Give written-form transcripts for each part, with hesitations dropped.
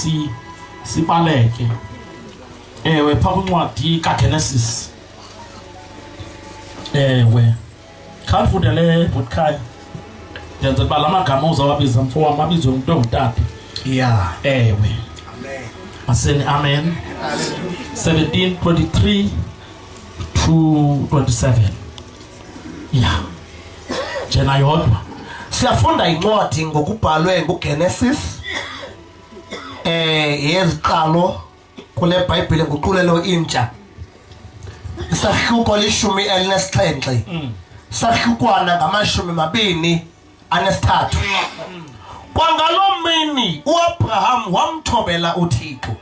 si sibaleke. Ewe, pha kwincwadi kaGenesis. Ewe. Khandifundele bhuti Ndenzela uba la magama uzawabiza mfo wam abizwe ngumntu ongutata. Yeah. Ewe. Amen. Maseni amen. 17:23 to 27. Yeah. Njena yodwa. Siyafunda incwadi ngokubhalwe nguGenesis yeziqalo kule Bhayibhile nguqulelo intsha. Isahluko 17. Sahlukwana ngama-23. Kwangaloo mini uAbraham wamthobela uThixo.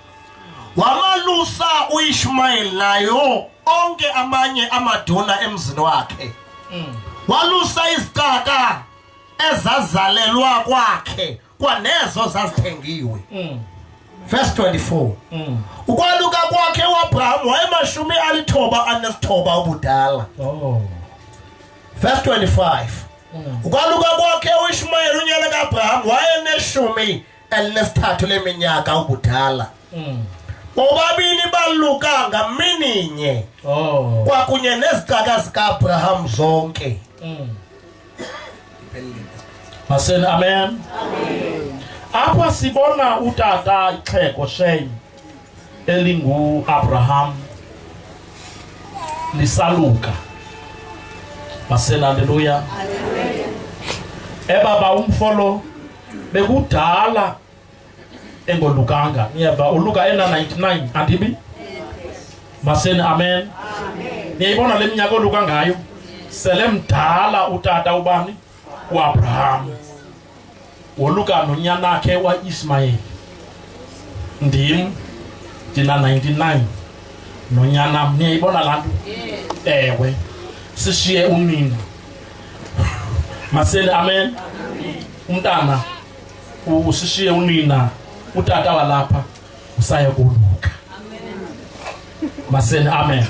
Wamalusa uIshmael nayo onke amanye amaduna emzini wakhe. Walusa izicaka ezazalelwa kwakhe kwanezo zazithengiwe. Verse 24. Ukwaluka kwakhe uAbraham wayemashumi 99 ubudala. Oh. Verse 25. Ukwaluka kwakhe uIshmael unyana kaAbraham wayeneshumi 13 leminyaka ubudala. Bobabini baluka ngamininye. Oh. Kwakunye nezicaka zikaAbraham zonke. Maseni amen. Amen. Apha sibona utata ixhego shame elingu Abraham lisaluka. Maseni haleluya. Haleluya. Ebaba umfolo bekudala engolukanga. Niyeva uluka ena 99 andibi? Maseni amen. Amen. Niyayibona le minyaka oluka ngayo? Sele mdala utata ubani? uAbraham. Woluka nonyana wakhe waIsmael. Ndim ndina 99 nonyana, niyayibona laa nto? Ewe. Sishiye unina. Maseni amen. Umntana usishiye unina, utata walapha usaya koluka. Maseni amen.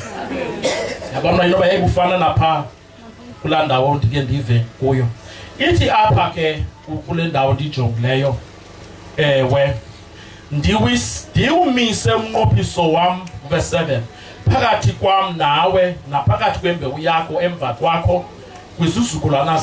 Yabona inoba yayikufana napha kulaa ndawo ndike ndive kuyo. Ithi apha ke kule ndawo ndijongileyo, ewe, ndiwumise umnqophiso wam, verse 7, phakathi kwam nawe naphakathi kwembewu yakho emva kwakho kwizizukulwana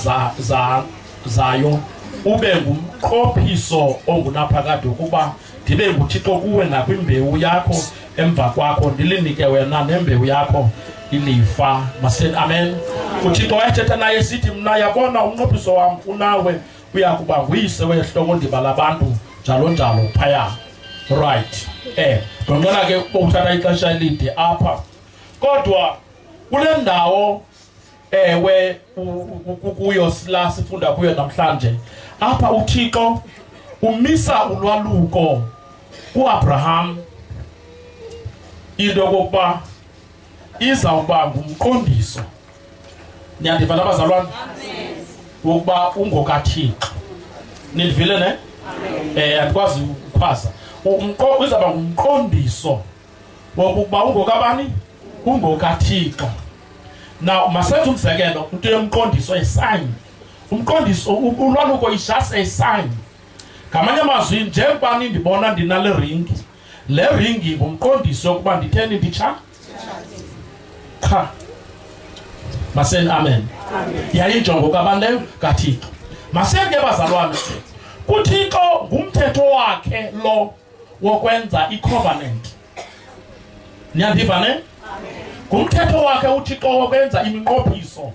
zayo, ube ngumnqophiso ongunaphakade ukuba ndibe nguThixo kuwe nakwimbewu yakho emva kwakho, ndilinike wena nembewu yakho ilifa. Maseni amen. UThixo wayethetha naye sithi, mna yabona umnqophiso wam unawe, uyakuba nguyise wehlokondiba labantu njalo njalo phaya. Right. Ndonqena ke ukuthatha ixesha elide apha. Kodwa kule ndawo ewe kuyo sila sifunda kuyo namhlanje, apha uThixo umisa ulwaluko kuAbraham into yokokuba izawuba ngumqondiso. Niyandiva nabazalwane? Wokuba ungokaThixo. Nindivile ne? Andikwazi ukukhwaza. Izawuba ngumqondiso wokuba ungokabani? UngokaThixo. Now masenze umzekelo, into yomqondiso, a sign. Umqondiso, ulwaluko is just a sign. Ngamanye amazwi, njengoba nindibona ndinale ringi, le ringi ngumqondiso wokuba nditheni, nditsha? Qha. Maseni amen. Yayinjongo kabani leyo? KaThixo. Maseni ke bazalwane, kuThixo ngumthetho wakhe lo wokwenza i-covenant. Niyandiva ne? Ngumthetho wakhe uThixo wokwenza iminqophiso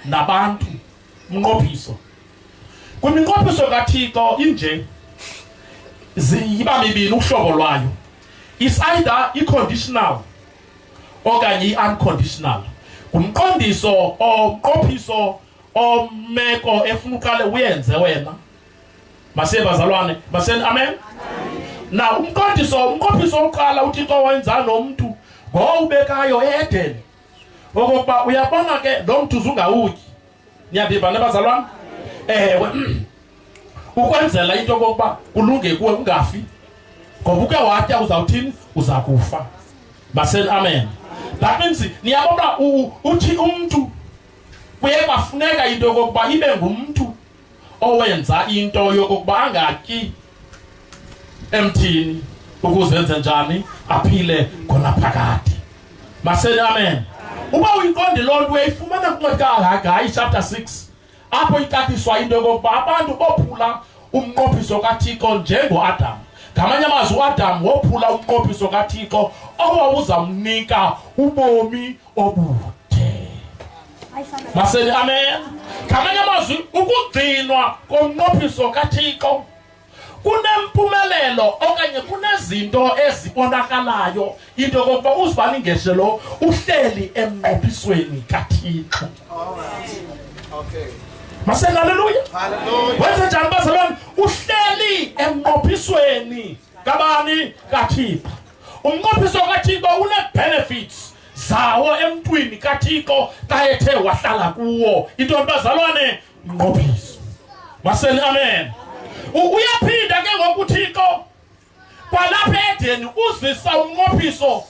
nabantu. Umnqophiso. Kwiminqophiso kaThixo inje, iba mibini uhlobo lwayo. It's either i-conditional okanye i-unconditional. Ngumqondiso omnqophiso omeko efuna uqale uyenze wena. Masiye bazalwane, maseni amen. Now umqondiso, umnqophiso wokuqala uThixo wenza nomntu ngowubekayo eEden. Okokuba uyabona ke lo mntu uzungawutyi. Niyandiva ne bazalwane? Ewe. Ukwenzela into okokuba kulunge kuwe ungafi. Ngoba uke watya uzawuthini? Uza kufa. Maseni amen. That means niyabona uthi umntu kuye kwafuneka into yokokuba ibe ngumntu owenza into yokokuba angatyi Emthini ukuze enze njani? Aphile ngonaphakade. Maseni amen. Uba uyiqonde loo nto uyayifumana kwincwadi kaHagayi chapter 6 apho icaciswa into yokokuba abantu bophula umnqophiso kaThixo njengoAdam. Ngamanye amazwi uAdam wophula umnqophiso kaThixo owawuzamnika ubomi obude. Maseni amen. Ngamanye amazwi ukugcinwa komnqophiso kaThixo kunempumelelo okanye kunezinto ezibonakalayo into yokokuba uzibani ngeshe lo uhleli emnqophisweni kaThixo. Okay. Maseni haleluya. Hallelujah. Wenze njani bazalwane? Uhleli emnqophisweni kabani? KaThixo. Umnqophiso kaThixo une-benefits zawo emntwini kaThixo xa ethe wahlala kuwo. Into bazalwane, umnqophiso. Maseni amen. Uyaphinda ke ngoku uThixo kwalapha eEdeni uzisa umnqophiso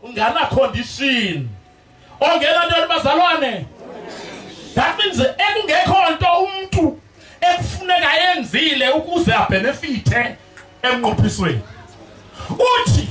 ongana condition. Ongena ntoni bazalwane? That means ekungekho nto umntu ekufuneka yenzile ukuze abenefite emnqophisweni. Uthi